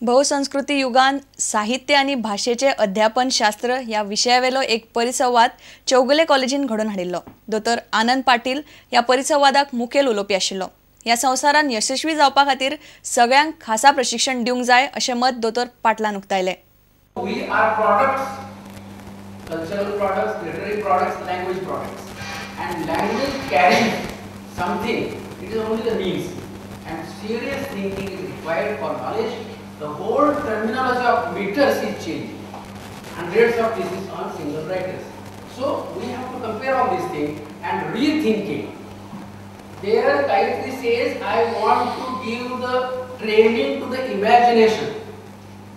बहुसंस्कृती युगान साहित्य आनी भाशेचे अध्यापन शास्त्र ह्या विशयावेलो एक परिसंवाद चौगुले कॉलेजीन घडोवन हाडिल्लो. दोतोर आनंद पाटील ह्या परिसंवादाक मुखेल उलोवपी आशिल्लो. ह्या संवसारान यशस्वी जावपा खातीर सगळ्यांक खासा प्रशिक्षण दिवंक जाय अशें मत दोतोर पाटलान उक्तायलें. We are products, cultural products, literary products, language products, and language carries something. It is only the means, and serious thinking is required for knowledge. The whole terminology of meters is changing. Hundreds of theses on single writers. So we have to compare all these things and rethinking. There Gayatri says, I want to give the training to the imagination.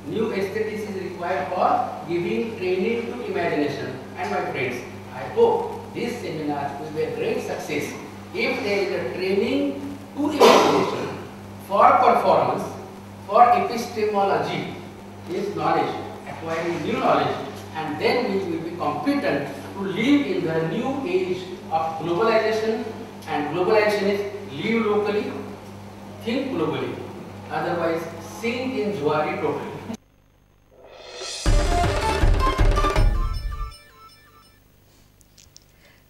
New aesthetics is required for giving training to imagination. And my friends, I hope this seminar will be a great success. If there is a training to imagination for performance, for epistemology is knowledge, acquiring new knowledge, and then we will be competent to live in the new age of globalization, and globalization is live locally, think globally, otherwise sink in Zuari totally.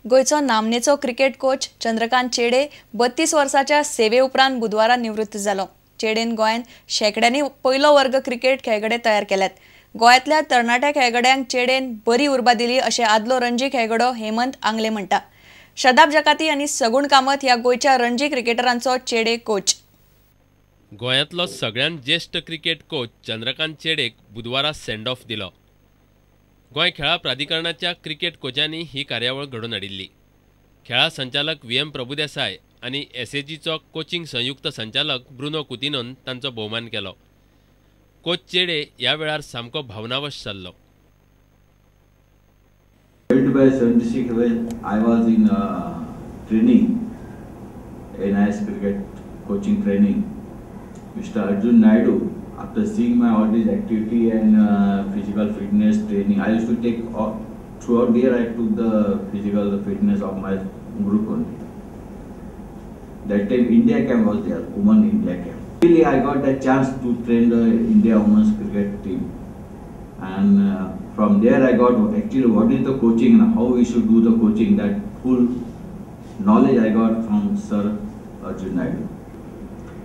गोंयचो नामनेचो cricket coach Chandrakant चेडे 32 वर्साच्या सेवे उपरांत बुधवारा निवृत्त जालो. चेडेन गोंयांत शेंकड्यांनी पयलो वर्ग क्रिकेट खेळगडे तयार केल्यात. गोंयांतल्या तरणाट्या खेळगड्यांक चेडेन बरी उर्बा दिली अशें आदलो रणजी खेळगडो हेमंत आंगले म्हणटा. शदाब जकाती आनी सगुण कामत ह्या गोंयच्या रणजी क्रिकेटरांचो चेडे कोच. गोंयांतलो सगळ्यांत ज्येश्ठ क्रिकेट कोच चंद्रकांत चेडेक बुधवारा सेंड ऑफ दिलो. गोंय खेळां प्राधिकरणाच्या क्रिकेट कोचांनी ही कार्यावळ घडोवन हाडिल्ली. खेळां संचालक व्ही एम प्रभुदेसाय आनी एसएजीचो कोचिंग संयुक्त संचालक ब्रुनो कुतिनोन तांचो भोवमान केलो. कोच चेडे ह्या वेळार सामको भावनावश जाल्लो. 75-76 when I was in training, NIS cricket coaching training, Mr. Arjun Naidu, after seeing my all these activity and physical fitness training, I used to take throughout the year I took the physical fitness of my group only. That time India camp was there, women India camp. Really I got the chance to train the India women's cricket team, and from there I got actually what is the coaching and how we should do the coaching. That full knowledge I got from Sir Arjun Naidu.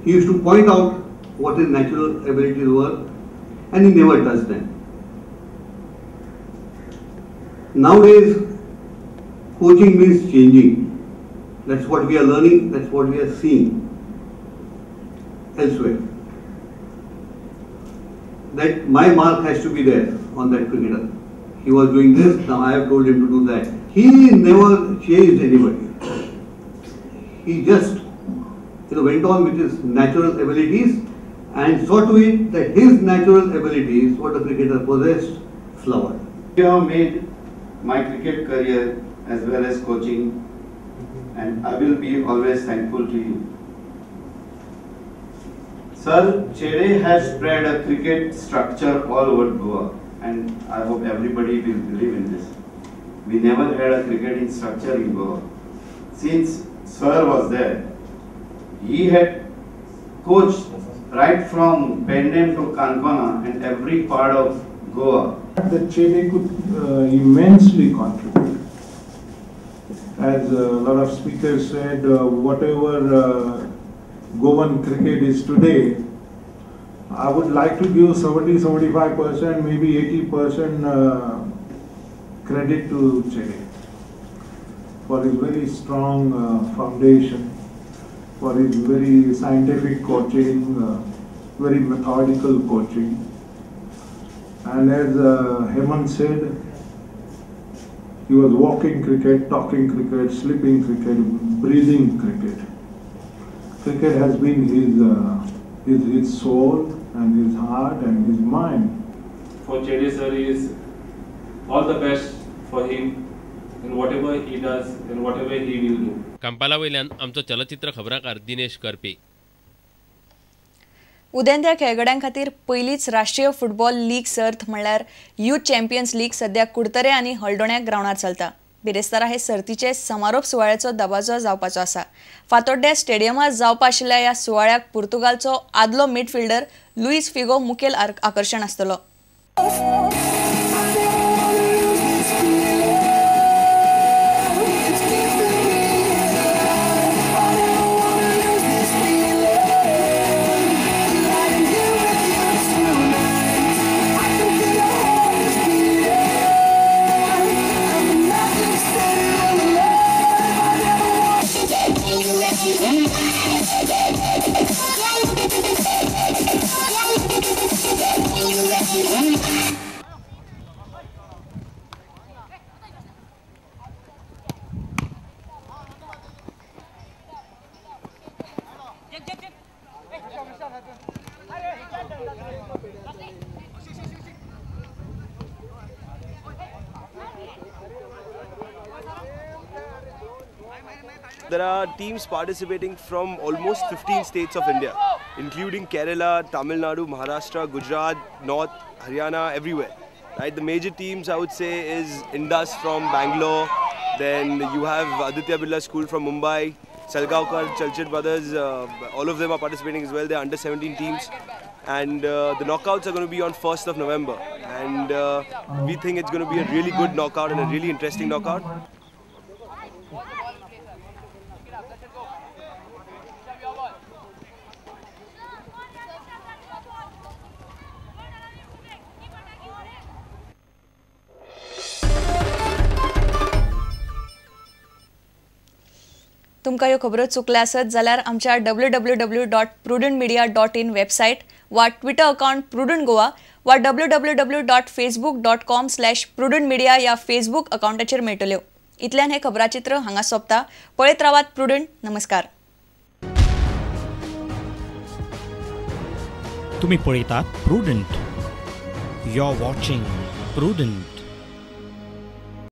He used to point out what his natural abilities were, and he never touched them. Nowadays, coaching means changing. That's what we are learning, that's what we are seeing elsewhere. That my mark has to be there on that cricketer. He was doing this, now I have told him to do that. He never changed anybody. He just went on with his natural abilities and saw to it that his natural abilities, what a cricketer possessed, flowered. You have made my cricket career as well as coaching, and I will be always thankful to you. Sir Chede has spread a cricket structure all over Goa, and I hope everybody will believe in this. We never had a cricketing structure in Goa. Since Sir was there, he had coached right from Pendem to Kankona and every part of Goa. The Chede could immensely contribute. As a lot of speakers said, whatever Goan cricket is today, I would like to give 70-75%, maybe 80% credit to Chede for his very strong foundation, for his very scientific coaching, very methodical coaching. And as Hemant said, he was walking cricket, talking cricket, sleeping cricket, breathing cricket. Cricket has been his soul and his heart and his mind. For Chede sir is all the best for him in whatever he does and whatever he will do. Kampala वयल्यान आमचो चलचित्र खबराकार दिनेश करपी. उदेंत्या खेळगड्यां खातीर पयलीच राष्ट्रीय football league सर्त म्हणल्यार youth champions league सध्या कुडतरे आनी हळदोण्या ग्रावंडार चलता. बिरेस्तारा हे सर्तीचे समारोप सुवाळ्याचो दबाजो जावपाचो आसा. फातोड्ड्या स्टेडियमात जावपा आशिल्ल्या ह्या सुवाळ्याक पुर्तुगालचो आदलो मिडफिल्डर लुईस फिगो मुखेल आकर्शण आसतलो. There are teams participating from almost 15 states of India, including Kerala, Tamil Nadu, Maharashtra, Gujarat, North, Haryana, everywhere. Right? The major teams I would say is Indus from Bangalore, then you have Aditya Birla School from Mumbai, Salgaonkar, Chalchit Brothers, all of them are participating as well. They're under 17 teams. And the knockouts are going to be on 1st of November. And we think it's going to be a really good knockout and a really interesting knockout. तुमकां ह्यो खबरो चुकल्या आसत जाल्यार आमच्या www.prudentmedia.in website वा Twitter account prudent Goa वा www.facebook.com/prudentmedia ह्या Facebook अकाउंटाचेर मेळटल्यो. इतल्यान हें खबराचित्र हांगा सोंपता. पळयत रावात प्रुडंट. नमस्कार. तुमी पळयतात Prudent. You are watching Prudent.